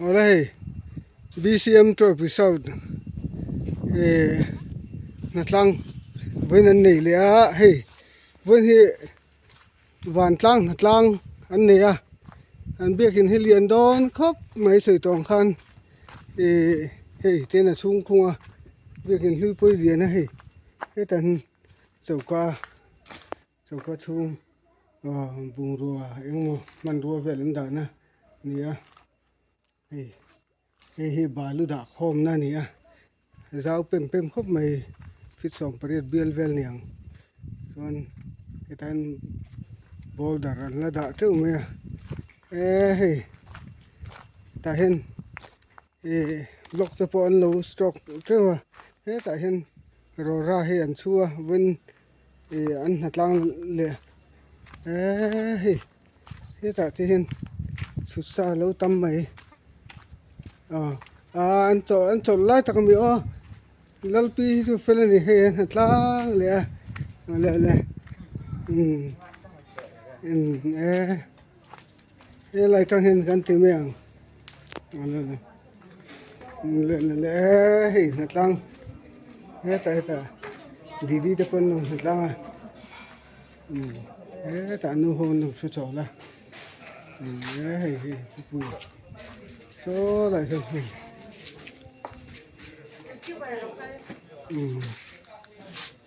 Awle hei BCM Trophy South eh hnatlang vawiin an nei leh a hei vawiin hi vantlang hnatlang an nei a an biakin hi lian dawn khawp mai sawi tawh ang khan ih hei ten a chhung khung a biakin hlui pawh hi lian a hei hetah hian choka choka chhung aw bungrua engemaw hmanrua vel an dahna a ni a. Hei hei hi balu dah khawmna a ni a zau pem pem khawp mai feet 18 bial vel ni ang chuan hetah hian boulder an la dah teuh mai a eee hei tah hian ih block te pawh an lo stock teuh a hetah hian rawra hi an chhu a vawiin ih an hnatlang leh eee hei. Hetah te hian chhut sa a lo tam mai aw ah an chawlh an chawlh lai tak a mi aw lalpi hi chu fel a ni hei a hna tlang leh a leh leh umm umm e helai tang hian kan ti mai ang leh leh leh e hei hna tlang hetah hetah didi te pawh an lo hna tlang a. Hetah nu ho an lo hre chho la hei hi khawpui saw lai sawn hei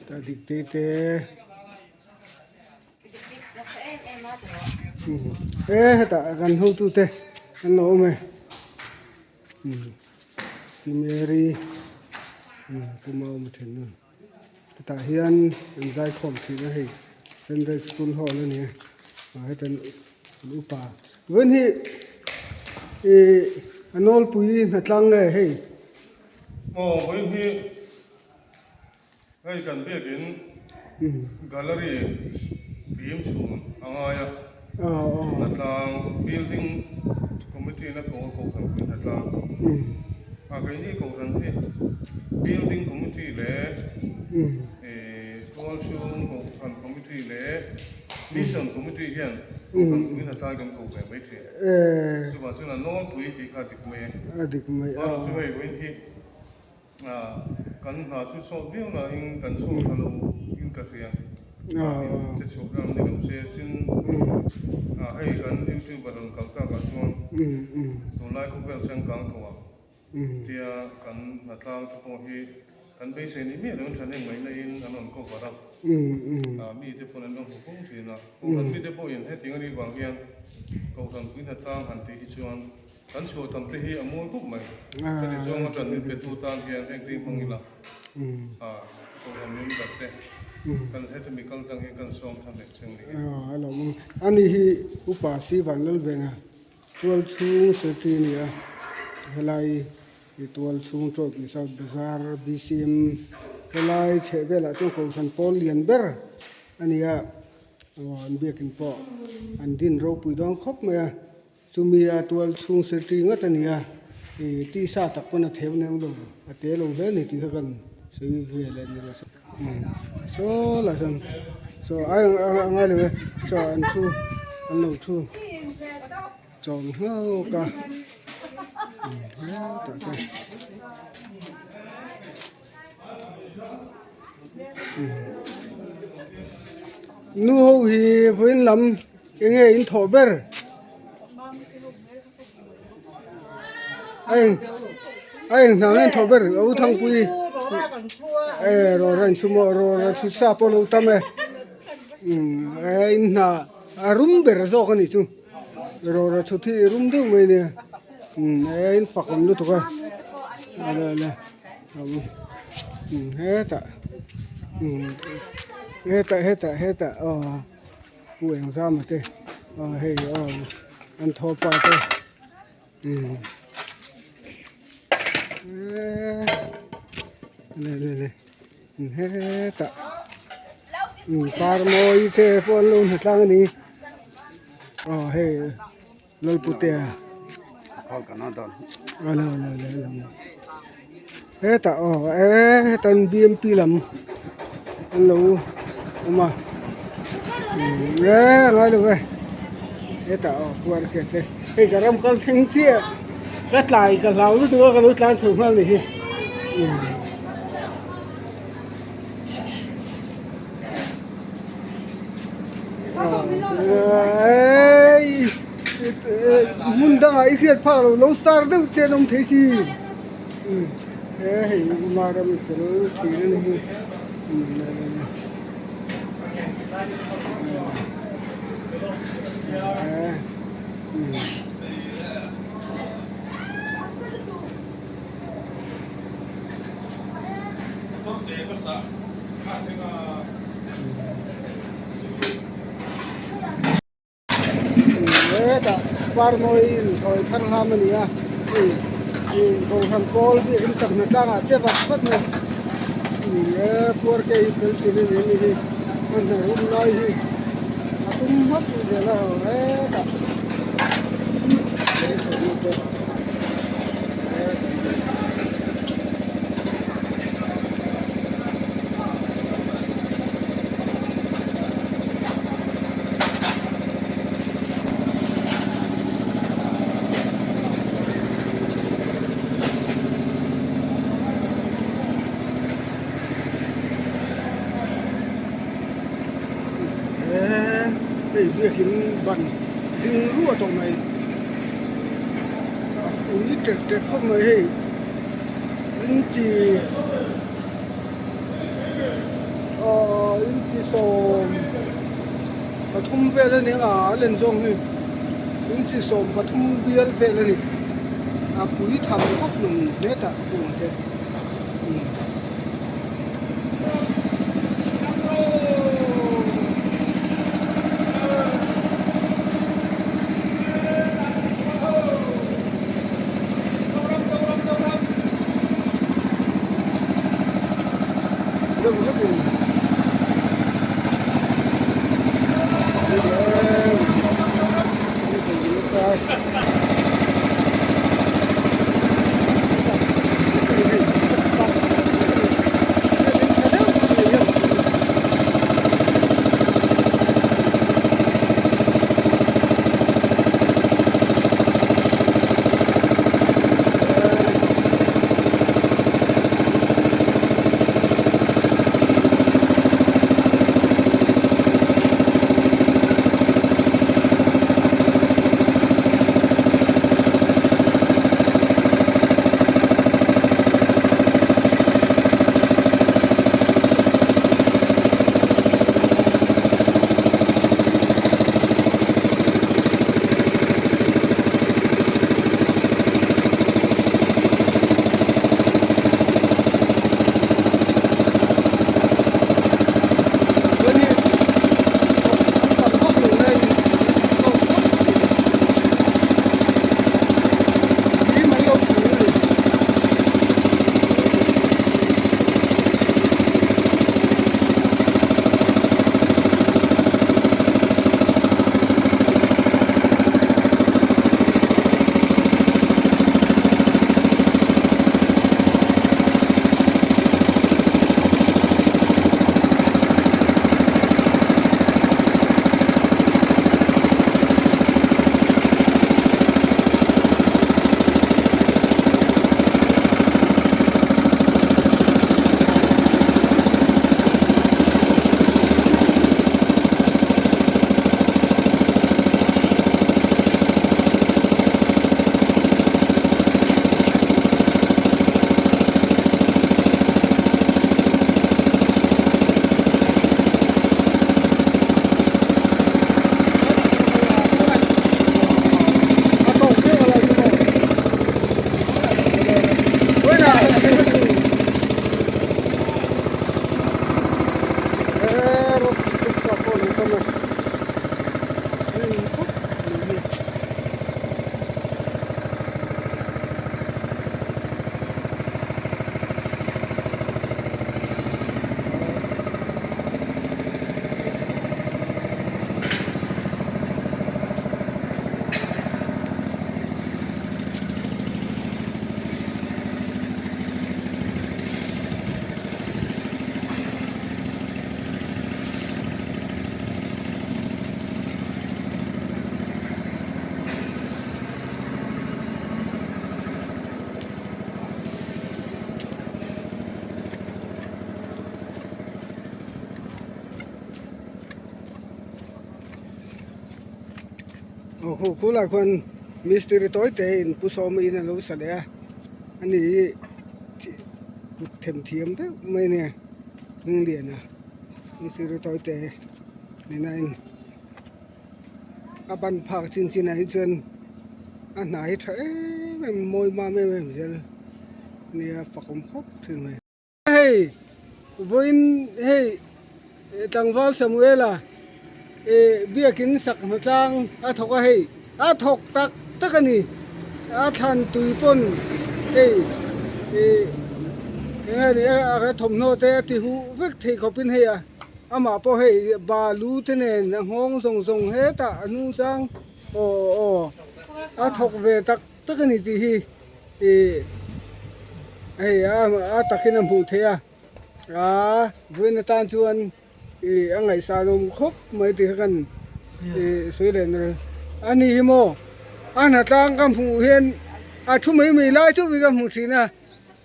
tah dik te te e hetah kan hotu te an lo awm e pi Mary pu Maawma thenna. Hetah hian an zaikhawm thin a hei Sunday school hall a ni a ah hetan an upa vawiin hi ih a nawlpui hnatlang nge hei. Aw vawiin hi hei kan biakin gallery bim chhun a ngai a hnatlang building committee na ko a kohhran pui hnatlang a keini kohhran hi building committee leh tual chhung kohhran committee leh mission committee hian kohhran pui hnatlai kan ko ve mai thin chuvang chuan a nawlpui tih kha a dik mai a chu hei vawiin hi. Kan hna chu sawt viau nain kan chhuak tha lo in ka hria. In che chhuak ram ni lo se tin hei kan youtuber rawn kal takah chuan tunlai khawvel changkang tawh ah tia kan hnatlang te pawh hi kan beisei ni miah lo in thahnem ngaihna in an rawn cover a, mi te pawn an lo hmu fo thin a. Kohhran mite pawhin hetiang anih vang hian Kohhran pui hnatlang han tih hi chuan Kan chhuah tam te hi a mawi khawp mai. Heti zawng atan min petu tan hian heng te hi hmang ila kohhran member te kan heti mi kal tlang hian kan sawm than leh cheng ni. A lo awm. Ani hi Upa Sivan Lalvena tual chhung secretary a ni a, helai hi tual chhung Chawlhpui South Bazar BCM helai chheh velah chuan kohhran pawl lian ber a ni a, an biakin pawh an din ropui dawn khawp mai a. Chumi a tual chhung secretary ngawt a ni a, ih tisa tak pawn a theu neuh lo, a te lo hle a ni tih kha kan sawi ve leh ni rawh se. Saw lah hian saw ai a ngai lo e, saw an thu an lo thu chawm hlauh a hetah te. Nu ho hi vawiin lam eng nge in thawh ber a eng a eng hna nge in thawh ber a u thangpui e rawra in chhum aw rawra chhut sa pawh a lo tam e umm in hna a rum ber zawk a nih chu rawra chhut hi rum deuh mai a nia umm e in fak awm lutuk a ale ale. Hetah hetah hetah hetah aw pu engzama te aw hei aw an thawpa te eee le le le hetah par mawi te pawh an lo hna tlang a ni aw hei. Lalputea hetah aw hetah in bmp lam an lo awm a e ngai lo e hetah aw puar te hei ka ram kal thleng chiah. Ka tlai ka hlau lutuk a ka lo tlan chho nghal ni hi. Hmun dangah i hriat phak lo lo star deuh che an awm thei si. He hei Burma ram i fel thin a ni hi. Hetah parmawi inhawi thar hlam a ni a hei kohhran pawl biakin sak hna tlangah che vat vat mai e puar te hi fel thin a ni a ni hi a hna hun lai hi a tum hmak zel a hetah. Hei biakin ban ding ruah tawh mai a pui ṭek ṭek khawp mai hei inchi Aww inchi 13 vel a ni a a len zawng hi inchi 13 bial vel a ni a pui tham khawp nung hetah kung te umm. Deuh hlekin Aw khu khulai khuan mistiri tawi te in pu sawm in a lo sa leh a ani hi kut them thiam deuh mai a nia Hnungliana mistiri tawi te nena in a ban phak chin chin ah hi chuan a hna hi tha em em mawi mam em em zel ania fakawm khawp thin mai. Hei vawiin hei tlangval Samuela eh biakin sak hnatlang a thawk a hei a thawk tak tak a ni a thlan tui pawn hei eh eng nge ni a thawmhnaw te a ti huh vek thei khawpin hei a amah pawh hei balu te nen a nghawng zawng zawng hetah a hnung sang aw aw a thawk ve tak tak a ni tih hi ih hei a a takin a hmuh theih a aaa vawiin atan chuan ih a ngaihsan awm khawp mai tih kha kan ih sawi leh na a ni hi maw a hnatlang ka hmuh hian a thu mai mai lai chauh hi ka hmu thin a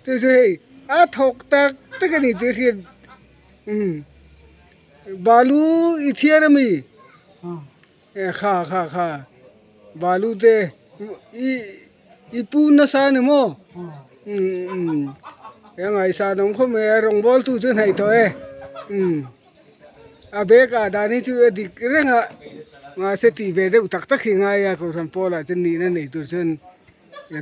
chu chu hei a thawk tak tak a ni tih hriat umm balu i thiar ami. Kha kha kha balu te i i pu nasa ni maw umm he ngaihsan awm khawp mai a rawngbawl tu chu hnaih tawh e umm a bag ah dan hi chu a dik reng a mahse tih ve deuh tak tak hi ngai a kohhran pawl ah chuan nihna nei tur chuan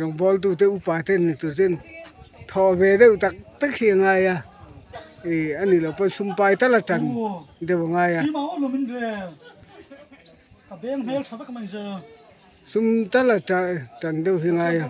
rawngbawl tu te upa te ni tur chuan thawh ve deuh tak tak hi a ngai a ih a ni loh pawh sumpai tal a tan deuh a ngai a. Sum tal a tan deuh hi a ngai a.